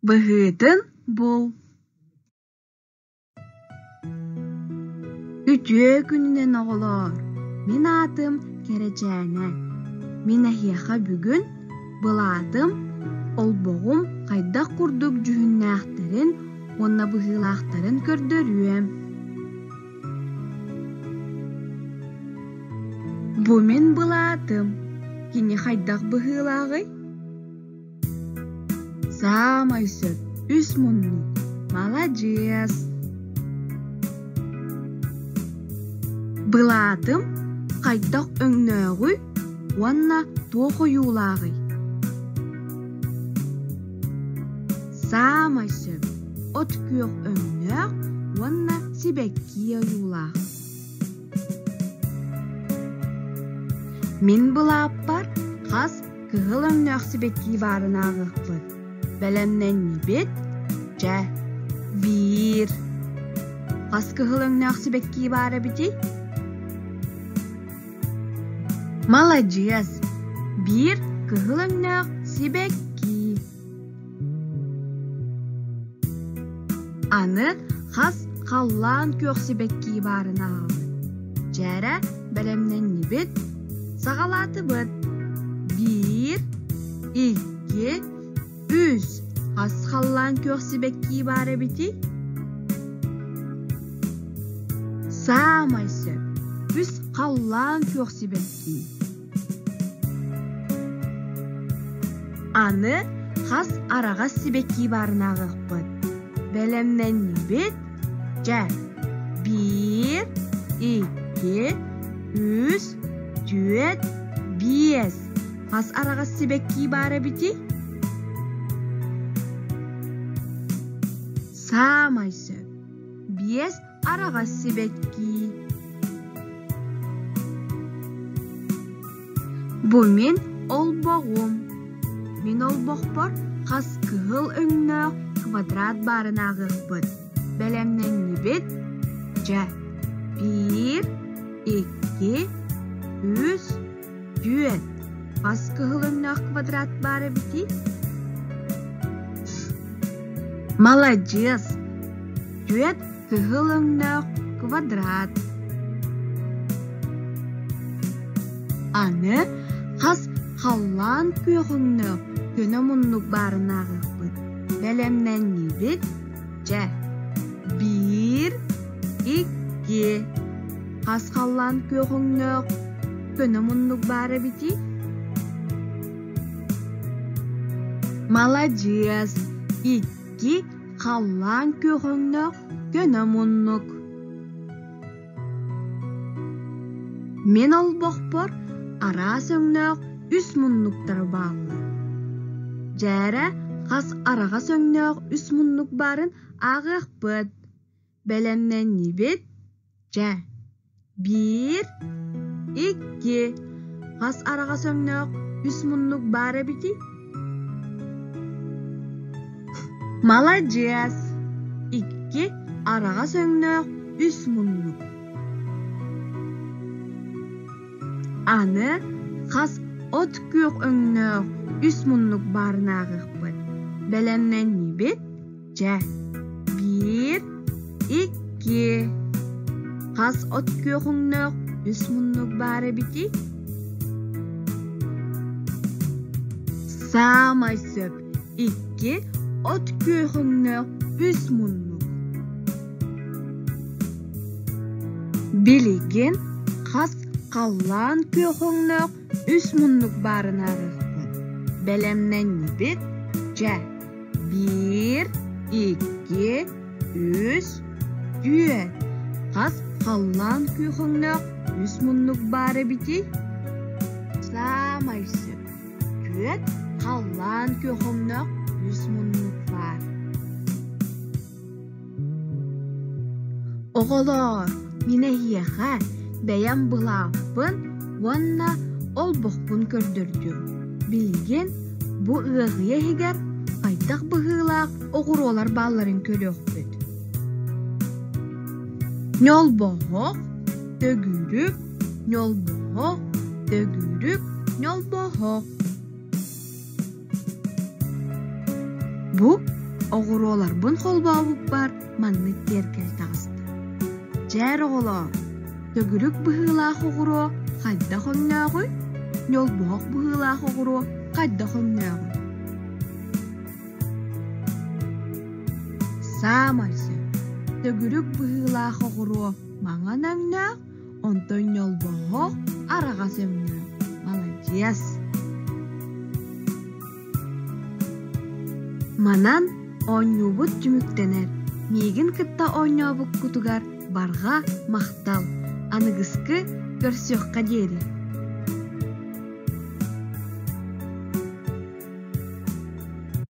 Быһыытын бул Үтүө күнүнэн оҕолоор, мин аатым Кэрэчээнэ. Мин эһиэхэ бүгүн былаатым, олбоҕум хайдах курдук дьүһүннээхтэрин уонна быһыылаахтарын көрдөрүөм. Бу мин былаатым, кини хайдах быһыылааҕый? Саамай сөп, үс муннук, маладьыас. Былаатым хайдах өҥнөөҕүй уонна туох ойуулааҕый? Саамай сөп, от күөх өҥнөөх уонна сибэкки ойуулаах. Мин былааппар хас кыһыл өҥнөөх сибэкки баарын ааҕыахпыт. Бэлэмнэннибит? Чэ, биир. Хас кыһыл өҥнөөх сибэкки баар эбитий? Маладьыас! Биир кыһыл өҥнөөх сибэкки. Аны хас халлаан күөх сибэкки баарын ааҕабыт. Дьээрэ бэлэмнэннибит, саҕалаатыбыт. Биир, икки, үс. Хас халлаан күөх сибэкки баар эбитий? Саамай сөп. Үс халлаан күөх сибэкки. Аны хас араҕас сибэкки баарын ааҕыахпыт. Бэлэмнэннибит? Дьэ, биир, икки, үс, түөрт, биэс. Хас араҕас сибэкки баар эбитий? Саамай сөп. Биэс араҕас сибэкки. Бу мин олбоҕум. Мин олбохпор хас кыһыл өҥнөөх квадрат баарын ааҕыахпыт. Бэлэмнэннибит? Дьэ, биир, икки, үс, түөрт. Хас кыһыл өҥнөөх квадрат баар эбитий? Маладьыас! Түөрт кыһыл өҥнөөх квадрат. Аны хас халлаан күөх өҥнөөх көнө муннук баарын ааҕыахпыт. Бэлэмнэннибит? Дьэ, биир, икки. Хас халлаан күөх өҥнөөх көнө муннук баар эбитий? Маладьыас! Икки халлаан күөх өҥнөөх көнө муннук. Мин олбохпор араас өҥнөөх үс муннуктар бааллар. Дьээрэ хас араҕас өҥнөөх үс муннук баарын ааҕыахпыт. Бэлэмнэннибит? Чэ, биир, икки, хас араҕас өҥнөөх үс муннук баар эбитий? Маладьыас! Икки араҕас өҥнөөх үс муннук. Аны хас от күөх өҥнөөх үс муннук баарын ааҕыахпыт. Бэлэмнэннибит? Чэ, биир, икки. Хас от күөх өҥнөөх үс муннук баар эбитий? Саамай сөп икки от күөх өҥнөөх үс муннук. Билигин хас халлаан күөх өҥнөөх үс муннук баарын ааҕыахпыт. Бэлэмнэннибит? Чэ, Биир, икки, үс, түөрт. Хас халлаан күөх өҥнөөх үс муннук баар эбитий? Саамай сөп. Түөрт халлаан күөх өҥнөөх үс муннук баар. Оҕолоор, мин эһиэхэ бэйэм былааппын уонна олбохпун көрдөрдүм. Билигин бу ыаҕыйа иһигэр хайдах быһыылаах оҕуруолар баалларын көрүөхпүт. Ньолбоһох, төгүрүк, ньолбоһох, төгүрүк, ньолбоһох. Бу Оҕуруоларбын холбообуппар маннык киэркэл таҕыста. Дьээр оҕолоор, төгүрүк быһыылаах оҕуруо хайдах өҥнөөҕүй? Ньолбоһох быһыылаах оҕуруо хайдах өҥнөөҕүй? Саамай сөп. Төгүрүк быһыылаах оҕуруо маҥан өҥнөөх, онтон ньолбоһох араҕас өҥнөөх. Маладьыас! Манан оонньуубут түмүктэнэр. Миигин кытта оонньообуккутугар барҕа махтал! Аныгыскы көрсүөххэ диэри!